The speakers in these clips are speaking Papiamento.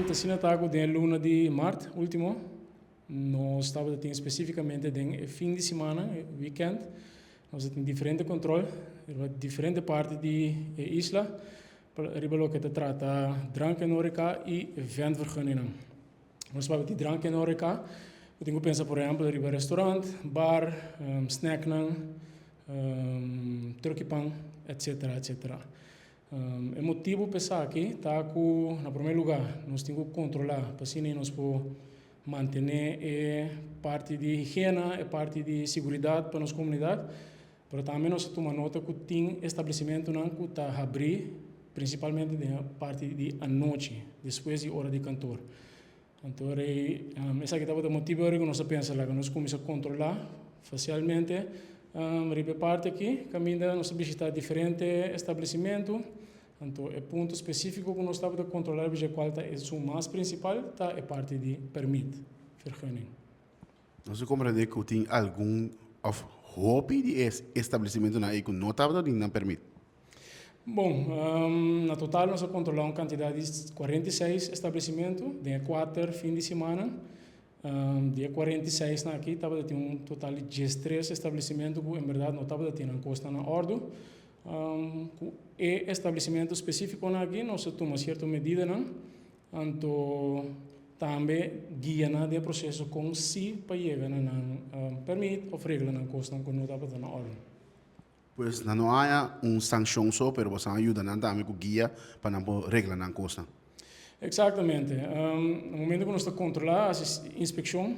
Asina ta ku den luna di mart último, nos tabatin spesífikamente den fin di siman, weekend, nos tin diferente kontrol riba diferente parti di isla, riba loke ta trata drank en horeca i ventvergunningen. Nos papia di drank en horeca, bo tin ku pensa, por ehèmpel, riba restaurant, bar, snacknan, trùk'i pan, etc. Etc. E motibu pa esaki ta ku, na promé lugá, nos tin ku kontrolá pa asina nos por mantené e parti di higiena, e parti di seguridat pa nos komunidat, pero tambe nos a tuma nota ku tin establesimentunan ku ta habrí prinsipalmente den parti di anochi, despues di ora di kantor. Anto, esaki tabata motibu ku nos a pensa ku nos kuminsá kontrolá fásilmente riba e parti aki, kaminda nos a bishitá diferente establesimentu. Anto, e punto spesífiko ku nos tabata kontrolá, kual ta e mas prinsipal, ta e parti di pèrmit, vergunning. Nos a komprondé ku tin algun òf hopi di establesimentunan ku no tabatin nan pèrmit. Bon, na total nos a kontrolá un kantidat di 46 establesimentu, den 4 fin di siman. Dia 46 na aki tabatin un total di 13 establesimentu ku en berdat no tabatin nan kos na òrdu. E establesimentu spesífikonan aki nos a tuma sierto medidanan, anto tambe guia nan den proseso kon si pa yega na nan pèrmit òf regla nan kosnan ku no tabata na òrdu. Pues nan no a haña un sanshon so, pero boso a yuda nan tambe ku guia pa nan por regla nan kosnan. Eksaktamente. Na momento ku nos ta kontrolá, hasi inspekshon,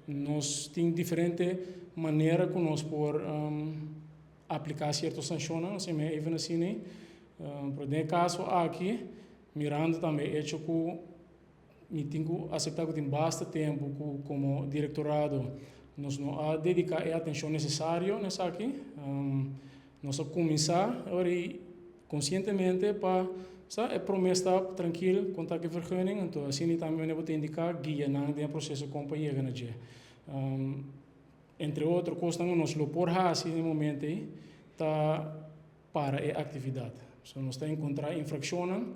nos tin diferente manera ku nos por apliká sierto sanshonnan, asina mi even asina. Pero den e kaso aki, mirando tambe echo ku mi tin ku aseptá ku tin basta tempu ku komo direktorado nos no a dediká e atenshon nesesario na esaki. Nos a kuminsá konsientemente pa sa e promé stap trankil, konta ku vergunning, anto asina tambe bo ta indiká guia nan den e proseso kon pa yega na dje. Entre otro kosnan nos lo por hasi na e momento ei ta para e aktividat. So nos ta enkontrá infrakshonnan,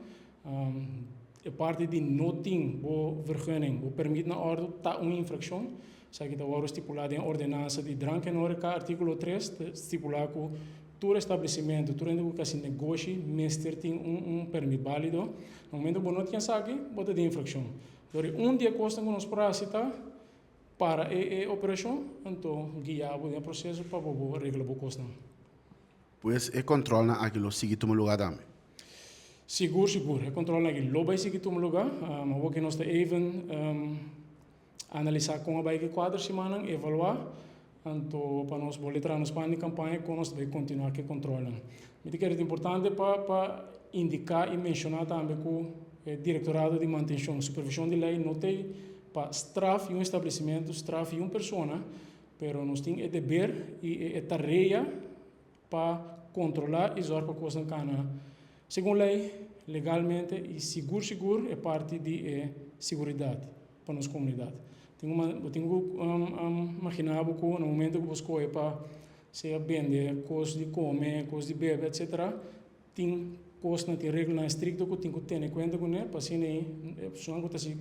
e parti di no tin bo vergunning, bo pèrmit na òrdu, ta un infrakshon. Esaki ta wòrdu stipulá den ordenansa di drank en horeca, artíkulo 3, ta stipulá ku tur establesimentu, tur hende ku ta hasi negoshi mester tin un pèrmit bálido. Na momento ku bo no tin esaki, bo ta den infrakshon. Dor di un di e kosnan ku nos por hasi ta para e operashon, anto guia bo den e proseso pa bo por regla bo kosnan. Pues e kontrolnan aki lo sigui tuma lugá tambe? Sigur, sigur. E kontrolnan aki lo bai sigui tuma lugá. Awor ku nos ta even analisá kon a bai ku e 4 simannan, evaluá, anto pa nos bolbe traha nos plan di kampaña kon nos ta bai kontinuá ku e kontrolnan. Mi ta kere ta importante pa indiká i menshoná tambe ku e Direktorado di Mantenshon, Supervishon di Lei no ta pa straf un establesimentu, straf un persona, pero nos tin e deber i e tarea pa kontrolá i zòrg pa kosnan kana segun lei, legalmente i sigur sigur e parti di e seguridat pa nos komunidat. Tin ku bo tin ku imaginá bo ku na momento ku bo skohe pa sea bende kos di kome, kos di bebe, etsetera, tin kosnan, tin reglanan estrikto ku tin ku tene kuenta kuné pa asina e personanan ku ta hasi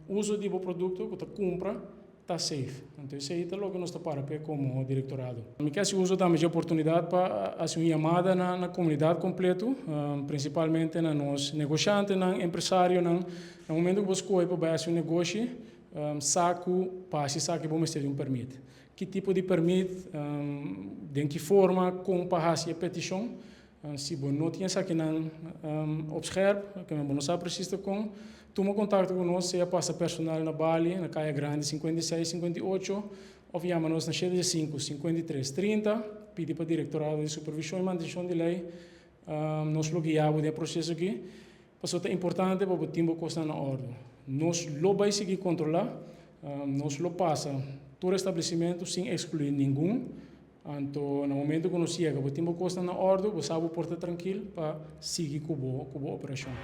uso di bo produkto, ku ta kumpra, ta safe. Anto esei ta loke nos ta para p'e komo direktorado. Mi ke hasi uso tambe dje oportunidat pa hasi un yamada na komunidat kompleto, prinsipalmente na nos negoshantenan, empresarionan. Na momento ku bo skohe pa bai hasi un negoshi, sa ku pa hasi esaki bo mester di un pèrmit. Ki tipo di pèrmit, den ki forma, kon pa hasi e petishon. Si bo no tin esakinan op scherp, ke men bo no sa presis ta kon, tuma kontakto ku nos, sea pasa personal na Bali, na Kaya Grandi 56, 58, òf yama nos na 75, 53, 30, pidi pa Direktorado di Supervishon i Mantenshon di Lei. Nos lo guia bo den e proseso aki, pasobra ta importante pa bo tin bo kosnan na òrdu. Nos lo bai sigui kontrolá, nos lo pasa tur establesimentu sin ekskluí ningun. Anto na momento ku nos yega bo tin bo kosnan na òrdu, bo sa bo por ta trankil pa sigui ku bo operashon.